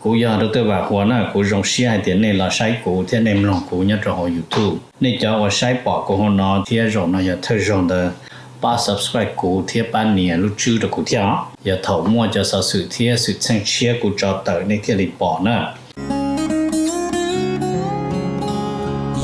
Kuv yog Dr. Vam Huas na, kuv zoo siab hais tias nej los saib kuv thiab nej mloog kuv nyob rau hauv YouTube. Nej cov uas saib pom kuv hauv no thiab zaum no yog thawj zaug ntawd, pab subscribe kuv thiab pab nias lub tswb rau kuv thiab os. Yog thaum muaj cov xov xwm thiab xwm txheej tshiab kuv tso tawm nej thiaj li pom na.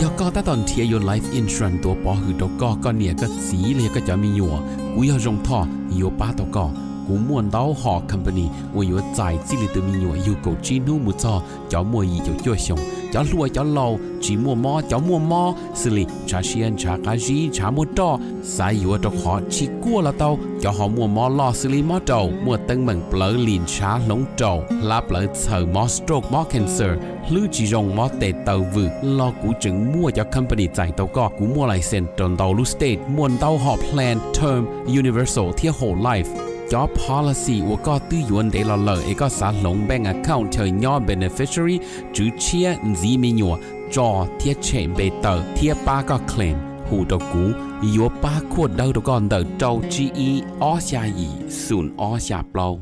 Yog koj tab tom nrhiav yuav life insurance tuav pov hwm rau koj, koj niam koj txiv los yog koj cov me nyuam, kuv yog Zoo Thoj yuav pab tau koj. Kuv muaj ntau hom company uas yuav txais txij li tus me nyuam yug kaum tsib hnub mus txog cov muaj yim caum cuaj xyoos, cov hluas cov laus, tsis muaj mob cov muaj mob, xws li ntshav siab ntshav qab zib ntshav muaj roj, xav yuav rau qhov tsis kuaj los tau, cov ho muaj mob loj xws li mob raum, muaj teeb meem plawv lim ntshav hloov raum, hlab plawv txhaws, mob stroke, mob cancer, hlwb tsis zoo, mob tes taw vwm los kuv tseem muaj cov company txais tau koj. Kuv muaj license rau ntau lub state, muaj ntau hom plan term, universal thiab whole life. Cov policy uas koj twb yuav ntev los lawm es koj xav hloov bank account chaw nyob beneficiary, tswv tshiab, ntxiv me nyuam, tso thiab tshem npe tawm thiab pab koj claim, hu rau kuv, yuav pab khuaj dawb rau koj ntawm rau tsib ib ob xya yim xoom ob xya plaub.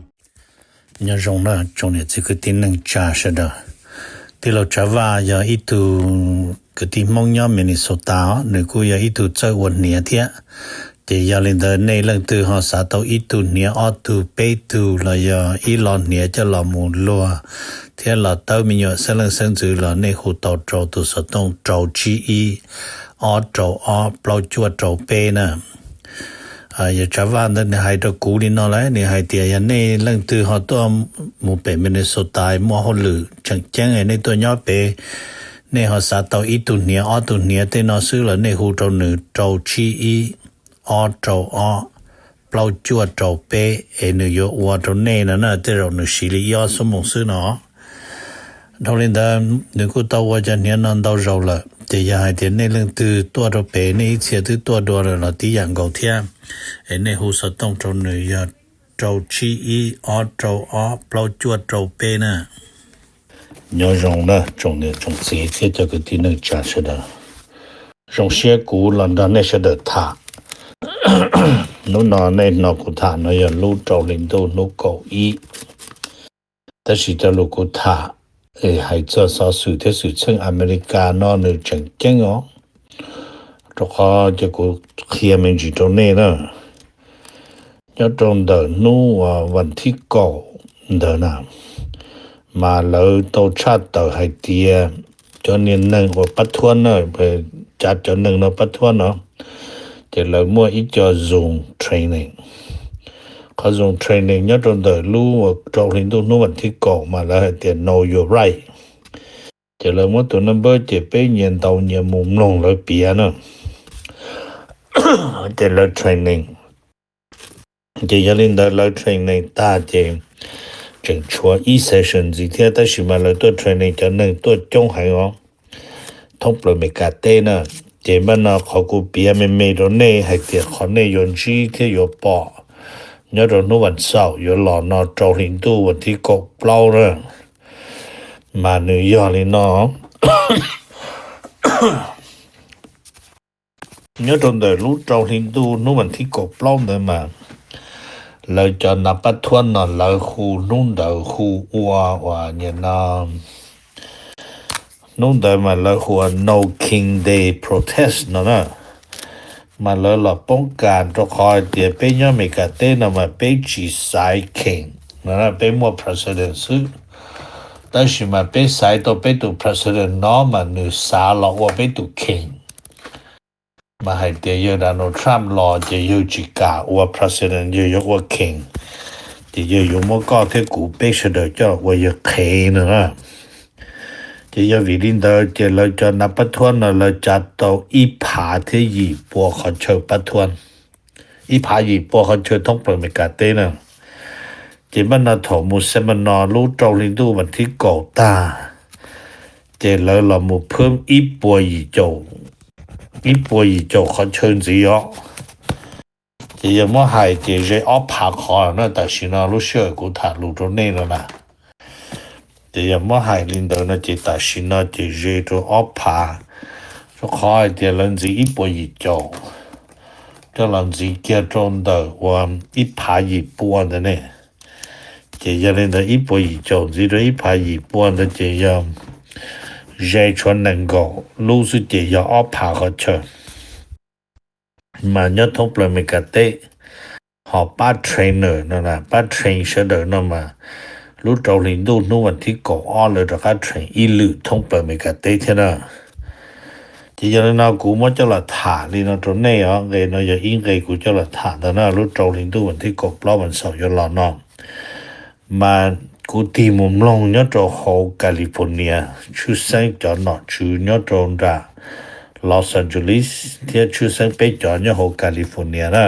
Nyob zoo na tsoom niam txiv kwv tij neej tsa sawv daws. Tij laug Tsav Vaj yog ib tug kwv tij Hmoob nyob Minnesota os, nws kuj yog ib tug txawj ua hniav thiab. Ces yog li ntawd nej leej twg ho xav tau ib tug hniav ob tug peb tug los yog ib lo hniav coj los mus luag thiab los tawb me nyuam xeeb leej xeeb ntxwv los nej hu tau rau tus xov tooj rau tsib ib ob rau ob plaub cuaj rau peb na. Yawg Tsav Vaj ntawd nws hais rau kuv li no lawm, nws hais tias yog nej leej twg ho tuaj mus pem Minnesota muaj hauj lwm tseem ceeb nej tuaj nyob pem, nej ho xav tau ib tug hniav ob tug hniav tej no xwb los nej hu rau nws rau tsib ib ob rau ob plaub cuaj rau peb es nws yuav ua rau nej no na, tej zaum nws siv li ib ob xuab moos xwb no. Dhau li ntawd nws kuj tau ua cov hniav no ntau zaus lawm, ces yog hais tias nej leej twg tuaj rau pem nej ib txhia twb tuaj dua lawm los tib yam nkaus thiab, es nej hu xov tooj rau nws yog rau tsib ib ob rau ob plaub cuaj rau peb na. Nyob zoo na tsoom niam tsoom txiv thiab cov kwv tij neej tsa sawv daws. Zoo siab kuv los nrog nej sawv daws tham. Hnub no nej hnov kuv tham no yog lub rau hli ntuj hnub kaum ib, tab sis cov lus kuv tham hais txog xov xwm thiab xwm txheej Amelikas no nws tseem ceeb os, rau qhov ces kuv qhia me ntsis rau nej na. Nyob rau ntawm hnub vas thib kaum ntawd na, mas lawv tau tshaj tawm hais tias cov niag neeg uas pab thuab na, cav cov neeg no pab thuab no, ces lawv muaj ib co Zoom training. Qhov Zoom training nyob rau ntawm lub rau hli ntuj hnub vas thib kaum mas lawv hais tias know your right. Ces lawv muab tus number ces peb nyias ntaus nyias mus mloog lawv piav na. Ces lawv training, ces yog li ntawd lawv training tag ces tseem tshuav ib session ntxiv thiab, tab sis mas lawv tuaj training cov neeg tuaj coob heev os, thoob plaws Meskas teb na. Ces npaj no qhov kuv piav me me rau nej hais tias qhov nej yuav ntsib thiab yuav pom nyob rau hnub vas xaum yuav los no rau hli ntuj vas thib kaum plaub na, mas nws yog li no. Nyob rau ntawm lub rau hli ntuj hnub vas thib kaum plaub ntawd mas lawv cov nav pab thuab no lawv hu hnub ntawd hu ua uas nyam no, hnub ntawd mas lawv hu ua No King Day Protest no na. Mas lawv los poob kas rau qhov hais tias peb nyob Meskas teb no mas peb tsis xaiv king no, peb muaj president xwb. Tab sis mas peb xaiv tau peb tus president no mas nws xav los ua peb tus king. Mas hais tias yawg Donald Trump los ces yawg tsis kam ua president, yawg yuav ua king. Ces yawg yuav muab koj thiab kuv peb sawv daws coj ua yawg qhev no na. Ces yog vim li ntawd ces lawv cov nav pab thuab no lawv cav tau ib phav thiab yim pua qhov chaw pab thuab, ib phav yim pua qhov chaw thoob plaws Meskas teb na. Ces npaj no thaum mus seminar lub rau hli ntuj vas thib kaum tag, ces lawv los mus phwb ib puas yim caum, ib puas yim caum qhov chaw ntxiv os. Ces yog muab hais ces ze ob phav qhov na, tam sim no lub sij hawm kuv tham lus rau nej no na. Ces yog muab hais li ntawd no ces tam sim no ces ze rau ob phav, rau qhov hais tias lawv ntxiv ib puas yim caum, coj los ntxiv kiag rau ntawm uas ib phav yim pua ntawd ne. Ces yog li ntawd ib puas yim caum ntxiv rau ib phav yim pua ntawd ces yog ze tshuav nees nkaum lub xwb ces yog ob phav qhov chaw. Mas nyob thoob plaws Amelikas teb ho pab trainer no na, pab train sawv daws no mas lub rau hli ntuj hnub vas thib kaum ob lawv rov qab train ib lwm thoob plaws Amelikas teb thiab na. Ces yog li no kuv muab coj los tham li no rau nej os, nqe no yog ib nqe kuv coj los tham ntawd na, lub rau hli ntuj vas thib kaum plaub vas xaum yuav los no. Mas kuv tig mus mloog nyob rau hauv California, tshwj xeeb cov nom tswv nyob rau nram Los Angeles thiab tshwj xeeb peb cov nyob hauv California na.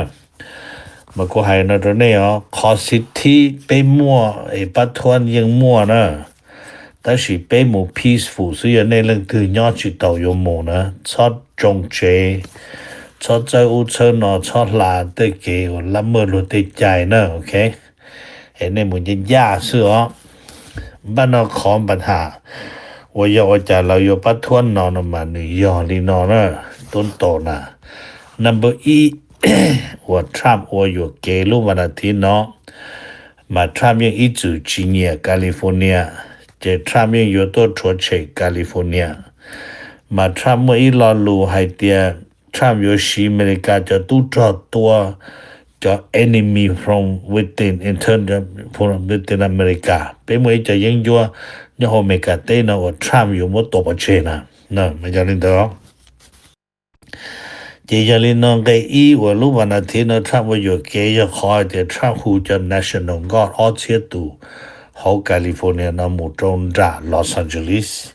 Mas kuv hais no rau nej os, qhov xib thib peb muaj es pab thuab yeej muaj na, tab sis peb mus peaceful xwb, yog nej leej twg nyob tsis taus yuav mus na, txhob tsoo tsev, txhob txawb ub txhawb no, txhob hla tej kev uas lab maj luag tej cai na, ok. Es nej mus ncaj ncaj xwb os. Npaj no qhov npa ham uas yog ua cas lawv yuav pab thuab no no mas nws yog li no na, tuab ntaus na. Number ib, uas Trump ua yuam kev lub vas nas thiv no, mas Trump yeej ib txwm tsis nyiam California, ces Trump yeej yuav tuaj rhuav tshem California. Mas Trump muaj ib lo lus hais tias Trump yuav siv Amelikas cov tub rog tua cov enemy from within, internal from within America. Peb muaj ib co yeeb ncuab nyob hauv Amelikas teb no uas Trump yuav muab tua pov tseg na. Mas yog li ntawd, ces yog li no nqe ib uas lub vas nas thiv no Trump ua yuam kev yog qhov tias Trump hu cov National Guard ob txhiab tus hauv California no mus rau nram Los Angeles.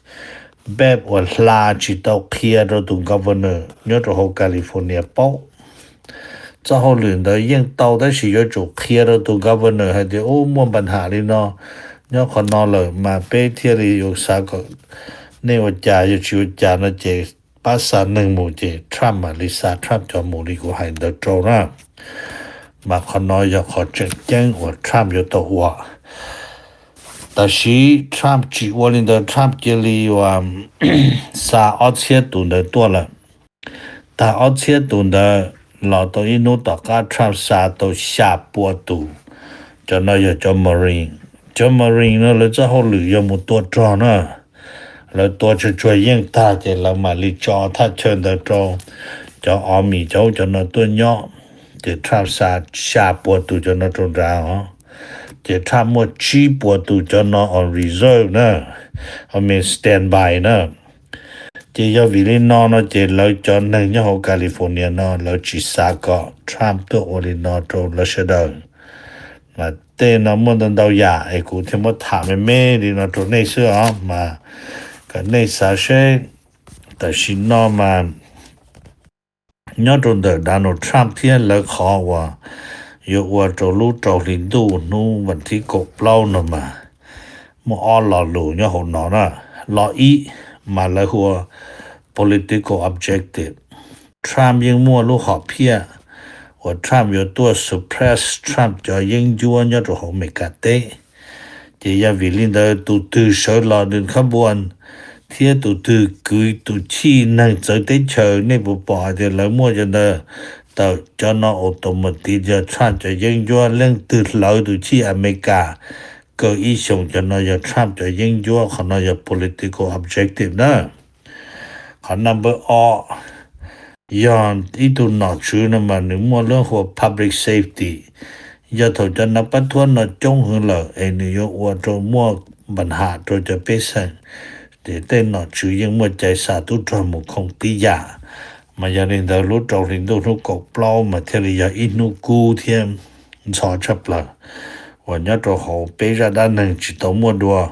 Npaj uas hla tsis tau qhia rau tus governor nyob rau hauv California paub. Txoj hauj lwm ntawd yeej tau tab sis yuav tsum qhia rau tus governor hais tias ub muaj npa ham li no nyob qhov no lawm mas peb thiaj li yuav xav kom nej ua cas, yog tsis ua cas no ces pab xa neeg mus, ces Trump mam li xa Trump cov mus li kuv hais ntawd rau na. Mas qhov no yog qhov tseem ceeb uas Trump yuav tau ua. Tab sis Trump tsis ua li ntawd, Trump cia li uas xa ob txhiab tus ntawd tuaj lawm. Tag ob txhiab tus ntawd los tau ib hnub tom qab Trump xa tau xya pua tus. Cov no yog cov Marine. Cov Marine no lawv txoj hauj lwm yog mus tua rog na. Lawv tua tsuag tsuag yeej tag ces lawv mam li tso thaj chaw ntawd rau cov army cov cov no tuaj nyob. Ces Trump xa xya pua tus cov no rau nrad os. Ces Trump muaj tsib pua tus cov no on reserve na, on standby na. Ces yog vim li no no ces lawv cov neeg nyob hauv California no lawv tsis xav kom Trump tuaj ua li no rau lawv sawv daws. Mas tej no muaj ntau ntau yam es kuv thiaj muab tham me me li no rau nej xwb os, mas kom nej xav seb. Tam sim no mas nyob rau ntawm Donald Trump thiab lawv qhov uas yuav ua rau lub rau hli ntuj hnub vas thib kaum plaub no mas muaj ob lo lus nyob hauv no na. Lo ib mas lawv hu ua political objective. Trump yeej muaj lub hom phiaj uas Trump yuav tuaj suppress Trump cov yeeb ncuab nyob rau hauv Amelikas teb. Ces yog vim li ntawd tus twg sawv los nws khab npua thiab tus twg kwv tus chij neeg txawv teb chaws, nej puas pom hais tias lawv muaj cov ntawd tawm cov no automatic yog Trump cov yeeb ncuab, leej twg hlawv tus chij Amelikas kaw ib xyoos cov no yog Trump cov yeeb ncuab, qhov no yog political objective na. Qhov number ob, yog ib tug nom tswv no mas nws muaj lub hu ua public safety. Yog thaum cov nav pab thuab no coob heev lawm es nws yuav ua rau muaj npa ham rau cov pej xeem, ces tej nom tswv yeej muaj cai xa tub rog mus khoo tib yam. Mas yog li ntawd lub rau hli ntuj hnub kaum plaub mas thiaj li yog ib hnub kub thiab ntxhov tshaj plaws uas nyob rau hauv peb zaj dab neeg tsis tau muaj dua.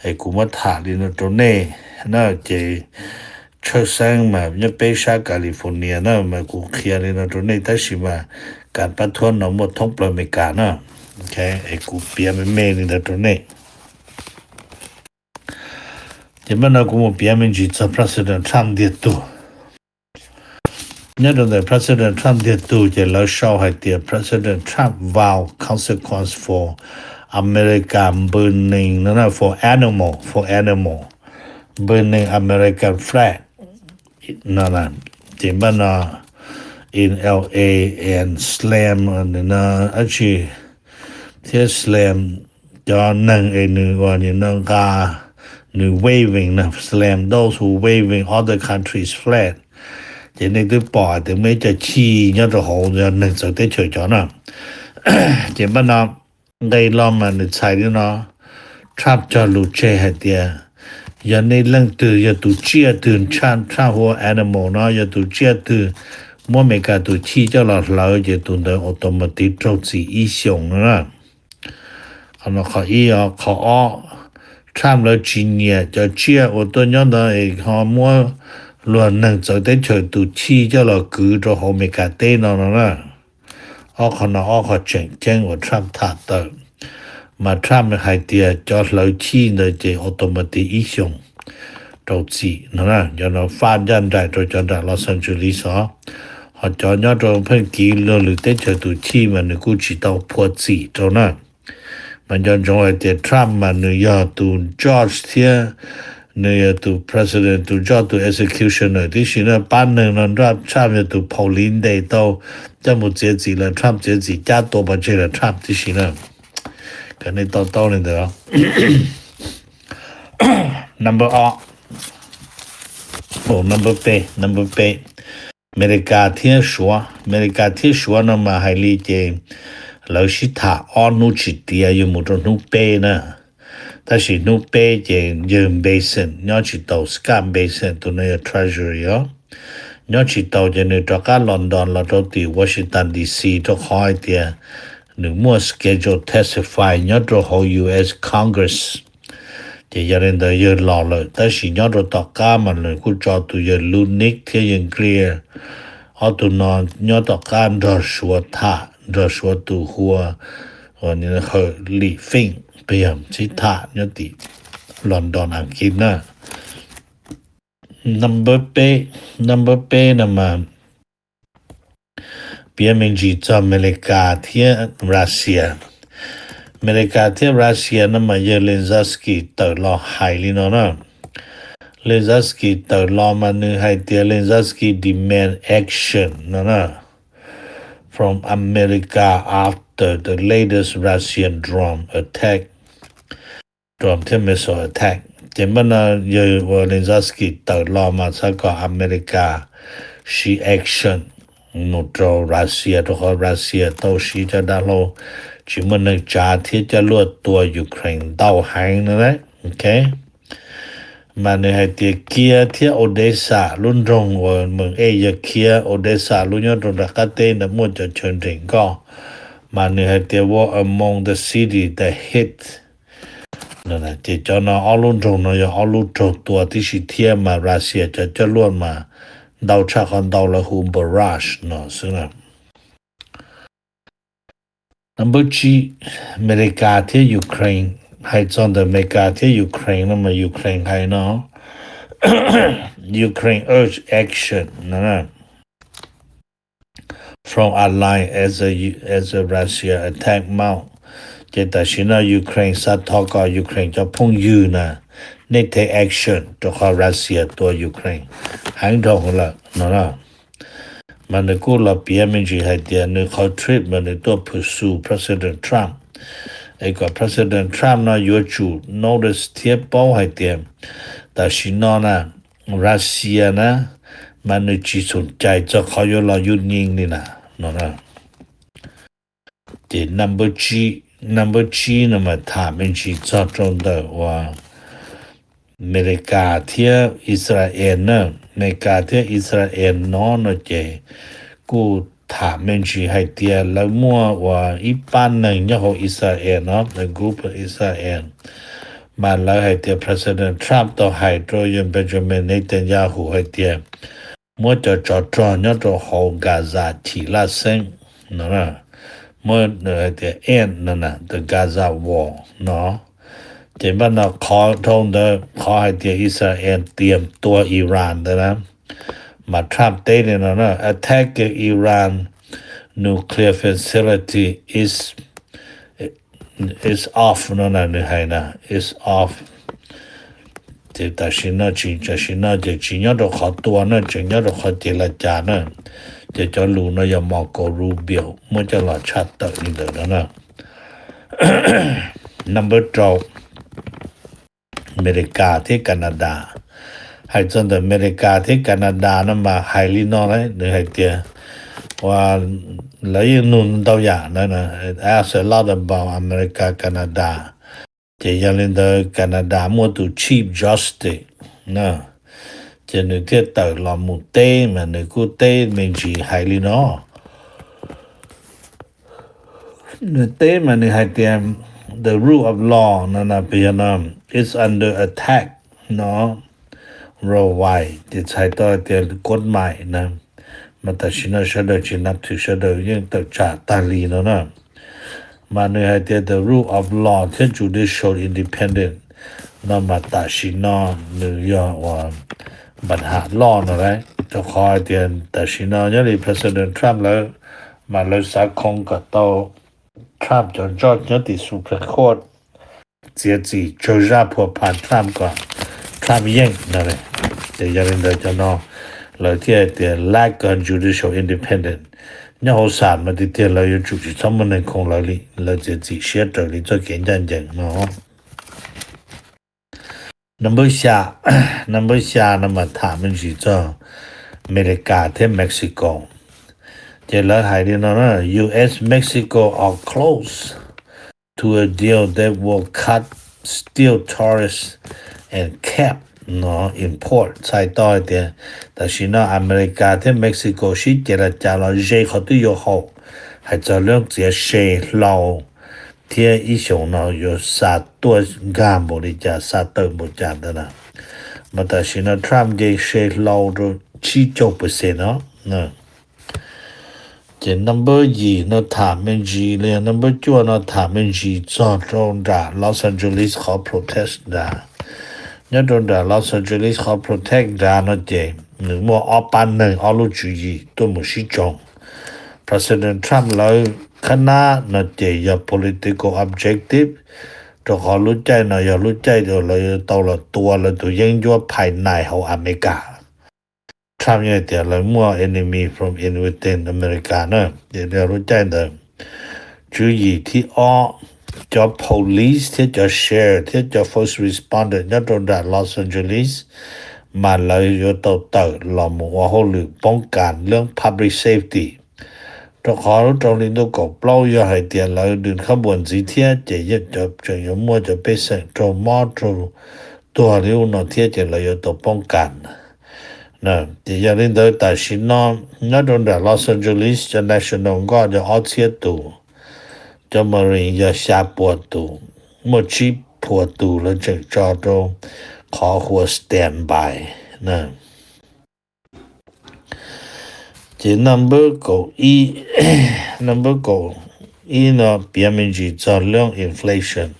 Es kuv muab tham li no rau nej na, ces tshawj xeeb mas nyob peb sab California na mas kuv qhia li no rau nej, tab sis mas kav pab thuab no muaj thoob plaws Amelikas na. Es kuv piav me me li ntawd rau nej. Ces npaj no kuv mus piav me ntsis txog President Trump ntiag tug. Nyob rau ntawm President Trump ntiag tug ces lawv sau hais tias President Trump vow consequence for America burning no, for animal, for animal, burning American flag no. Ces npaj no in L A and slam no dab tsi thiab slam cov neeg es nws ua nws no nqa, nws waving na, slam, those who waving, other countries' flag. Ces nej twb pom hais tias muaj ib co chij nyob rau hauv yog neeg txawv teb chaws cov na. Ces npaj no nqe los mas nws txhais li no, Trump cog lus tseg hais tias yog nej leej twg yog tus tsiaj twg, Trump, Trump hu ua animal no, yog tus tsiaj twg muab Amelikas tus chij coj los hlawv ces tus ntawd automatic raug txim ib xyoos no na. Qhov no qhov ib os. Qhov ob, Trump lawv tsis nyiam cov tsiaj uas tuaj nyob ntawd es ho muab luag neeg txawv teb chaws tus chij coj los kwv rau hauv Amelikas teb no no na. Ob qhov no ob qhov tseem ceeb uas Trump tham tawm, mas Trump hais tias cov hlawv chij ntawd ces automatic ib xyoos rau txim no na. Cov no faj ncaj nraim rau cov nram Los Angeles xwb, ho cov nyob rau pheej kiv luag lwm teb chaws tus chij mas nws kuj tsis tau phua txim rau na. Mas nco ntsoov hais tias Trump mas nws yog tus judge thiab nws yog tus president, tus judge, tus executioner tib si na. Pab neeg no nraj Trump yog tus police ntes tau coj mus txiav txim los Trump, txiav txim cab tua pov tseg los Trump tib si na. Kom nej to taub li ntawd. Number ob, number peb, number peb, Amelikas thiab Suav. Amelikas thiab Suav no mas hais li ces lawv sib tham ob hnub tsis tiav yuav mus rau hnub peb na. Tab sis hnub peb ces yawg Bessent nyob tsis tau, Scott Bessent, tus no yog Treasury os, nyob tsis tau ces nws rov qab London los rau tim Washington D C rau qhov hais tias nws muaj schedule testify nyob rau hauv U S Congress. Ces yog li ntawd yawg los lawm, tab sis nyob rau tom qab mas nws kuj tso tus yawg Lutnick thiab yawg Greer, ob tug no nyob tom qab nrog Suav tham, nrog Suav tus hu ua Hawj Lim Feej, peb yog sib tham nyob tim London Askiv na. Number peb, number peb no mas piav me ntsis txog Amelikas thiab Russia. Amelikas thiab Russia no mas yawg Zelensky tawm los hais li no na. Zelensky tawm los mas nws hais tias Zelensky demand action no na from America after the latest Russian drone attack, drone thiab missile attack. Ces npaj no yawg ua Zelensky tawm los mas xav kom America siv action mus rau Russia, rau qhov Russia tau siv cov dav hlau tsis muaj neeg tsav thiab coj luaj tua Ukraine ntau heev no. Ok, mas nws hais tias Kyiv thiab Odesa lub nroog uas meem ej yog Kyiv, Odesa lub nyob rau nram qab teb ntawd muaj cov chaw nres nkoj, mas nws hais tias were among the city that hit. Ces cov no ob lub nroog no yog ob lub raug tua tib si thiab mas Russia cov coj luaj mas ntau tshaj qhov ntau lawv hu barrage no xwb na. Number tsib, Amelikas thiab Ukraine. Hais txog ntawm Amelikas thiab Ukraine no mas Ukraine hais no, Ukraine urge action no from ally as a, as a Russia attack mount. Ces tam sim no Ukraine xav thov kom Ukraine cov phooj ywg na, nej take action rau qhov Russia tua Ukraine heev dhau lawm no na. Mas nws kuj los piav me ntsis hais tias nws qhov trip mas nws tuaj pursue President Trump, es kom President Trump no yuav tsum notice thiab paub hais tias tam sim no na Russia na mas nws tsis xum cais txog qhov yuav los yug nyeej li na no. Ces number tsib no mas tham me ntsis txog rau ntawm uas Amelikas thiab Israel na. Amelikas thiab Israel no no ces kuj tham me ntsis hais tias lawv muaj uas ib pab neeg nyob hauv Israel no, the group of Israel, mas lawv hais tias President Trump tau hais rau yawg Benjamin Netanyahu hais tias muab cov tsov rog nyob rau hauv Gaza chim laj xeeb no, muab hais tias end no na, the Gaza war no. Ces npaj no qhov dhau ntawd qhov hais tias Israel tiam tua Iran ntawd na, mas Trump teb li no na, attack Iran nuclear facility is, is off no na, nws hais na, is off. Ces tam sim no tsis, tam sim no ces tsis nyob rau qhov tua na, tseem nyob rau qhov ces li cas na. Ces cov lus no yog Marco Rubio muab coj los tshaj tawm li ntawd no na. Number rau, Amelikas thiab Kanadas. Hais txog ntawm Amelikas thiab Kanadas no mas hais li no lawm, nws hais tias, ua, lawv yeej nug ntau yam na, ask a lot about America, Canada. Ces yog li ntawd Kanadas muaj tus Chief Justice na, ces nws thiaj tawm los mus teb mas nws kuj teb me ntsis hais li no. Nws teb mas nws hais tias the rule of law no no pem no is under attack no worldwide, ces txhais tau hais tias kod mais na, mas tam sim no sawv daws tsis nab thwm, sawv daws yeej tawm tsam tag li no na. Mas nws hais tias the rule of law thiab judicial independence no mas tam sim no nws yog uas npam ham loj no lawm, rau qhov hais tias tam sim no nyob li President Trump lawv mas lawv xav khoo kom tau Trump cov judge nyob tim Supreme Court txiav txim tsawg zaj phua pha Trump kom Trump yeej no. Ces yog li ntawd cov no lawv thiaj hais tias lack of judicial independence. Nyob hauv xam mas tiag tiag lawv yuav tsum tsis txhob muaj neeg khoo lawv li, lawv txiav txim siab raws li txoj kev ncaj ncees no. Number xya, number xya no mas tham me ntsis txog Amelikas thiab Mexico. Ces lawv hais li no na, U S Mexico are close to a deal that will cut steel tariffs and cap no import. Txhais tau hais tias tam sim no Amelikas thiab Mexico sib ces las cas los ze qhov twg yuav haum, hais txog lub txiav se hlau thiab ib xyoos no yuav xa tuaj nkag npaum li cas, xa tawm npaum cas ntawd na. Mas tam sim no Trump nce se hlau rau tsib caug percent no. Ces number yim no tham me ntsis li, number cuaj no tham me ntsis txog rau nram Los Angeles qhov protest nrad. Nyob rau nram Los Angeles qhov protest nrad no ces nws muaj ob pab neeg ob lub tswv yim tuaj mus sib tsoom. President Trump lawv khab nab no ces yog political objective, rau qhov lub caij no yog lub caij uas lawv tau los tua lawv tus yeeb ncuab phais nais hauv Amelikas. Trump yeej hais tias lawv muaj enemy from within America na, ces yog lub caij ntawd. Tswv yim thib ob, cov police thiab cov sheriff thiab cov first responder nyob rau nram Los Angeles mas lawv yuav tau tawm los mus ua hauj lwm poob kas lub public safety. Rau qhov lub rau hli ntuj kaum plaub yog hais tias lawv dws khab npuas ntxiv thiab ces yeej tseem yuav muaj cov pej xeem raug mob raug tuag li ub no thiab ces lawv yuav tau poob kas. Ces yog li ntawd tam sim no nyob rau nram Los Angeles cov National Guard yog ob txhiab tus, cov Marine yog xya puas tus, muaj tsib puas tus lawv tseem tso rau qhov hu ua standby. Ces number kaum ib, number kaum ib no piav me ntsis txog lub inflation.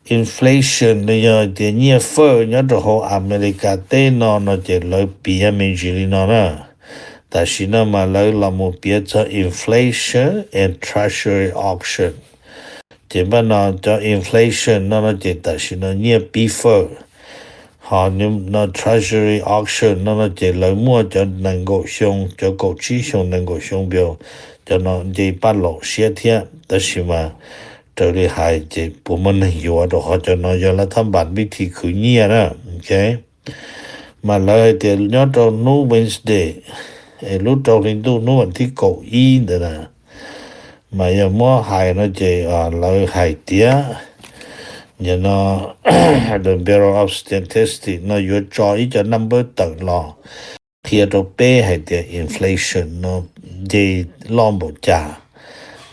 Inflation no yog tias nyiaj fawj nyob rau hauv Amelikas teb no no ces lawv piav me ntsis li no na. Tam sim no mas lawv los mus piav txog inflation and treasury auction. Ces npaj no cov inflation no no ces tam sim no nyiaj pib fawj. Ho no treasury auction no no ces lawv muaj cov nees nkaum xyoo, cov kaum tsib xyoo nees nkaum xyoo npias, cov no nce paj laum siab thiab tab sis mas raws li hais ces puas muaj neeg yuav rau qhov cov no yog lawv thab npas vib thi khwv nyiaj na. Mas lawv hais tias nyob rau hnub Wednesday, es lub rau hli ntuj hnub vas thib kaum ib ntawd na, mas yog muab hais no ces lawv hais tias, no the Bureau of Statistics no yuav tso ib co number tawm los qhia rau peb hais tias inflation no nce loj npaum cas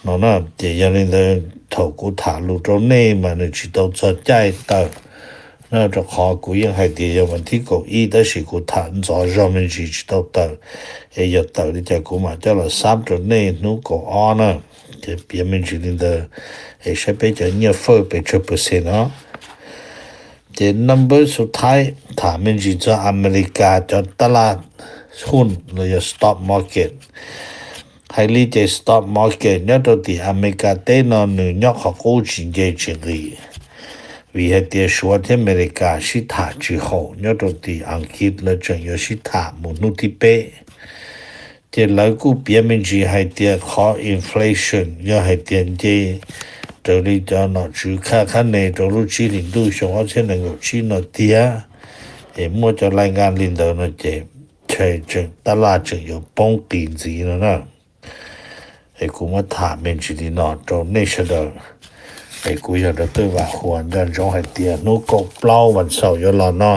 no na. Ces yog li ntawd thaum kuv tham lus rau nej mas nws tsis tau txog caij tawm na, rau qhov kuv yeej hais tias yog vas thib kaum ib tab sis kuv tham ntxov zog me ntsis tsis tau tawm. Es yog tawm li cas kuv mam coj los xab rau nej hnub kaum ob na. Ces piav me ntsis li ntawd, es saib peb cov nyiaj fawj pes tsawg percent no. Ces number xu thaib tham me ntsis txog Amelikas cov tab laj huj los yog stock market. Hais li ces stock market nyob rau tim Amelikas teb no nws nyob qhov qub tsis nce tsis nqis, vim hais tias Suav thiab Amelikas sib tham tsis haum, nyob rau tim Askiv lawv tseem yuav sib tham mus hnub thib peb. Ces lawv kuj piav me ntsis hais tias qhov inflation yog hais tias nce raws li cov nom tswv khaj khab ne rau lub tsib hlis ntuj xyoo ob txhiab nees nkaum tsib no tiag, es muaj cov laj nka li ntawd no ces tseem tab laj tseem yuav poob qis ntxiv no na. Es kuv muab tham me ntsis li no rau nej sawv daws. Es kuv yog Doctor Vam Huas nco ntsoov hais tias hnub kaum plaub vas xaum yuav los no,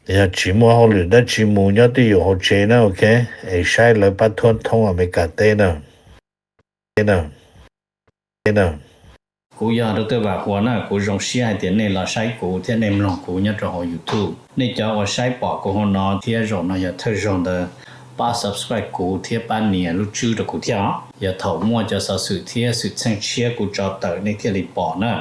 yog tsis muaj hauj lwm dab tsi mus nyob twj ywm hauv tsev na, ok, es saib lawv pab thuab thoob Amelikas teb na. Kuv yog Doctor Vam Huas na, kuv zoo siab hais tias nej los saib kuv thiab nej mloog kuv nyob rau hauv YouTube. Nej cov uas saib pom kuv hauv no thiab zaum no yog thawj zaug ntawd, pab subscribe kuv thiab pab nias lub tswb rau kuv thiab os. Yog thaum muaj cov xov xwm thiab xwm txheej tshiab kuv tso tawm nej thiaj li pom na.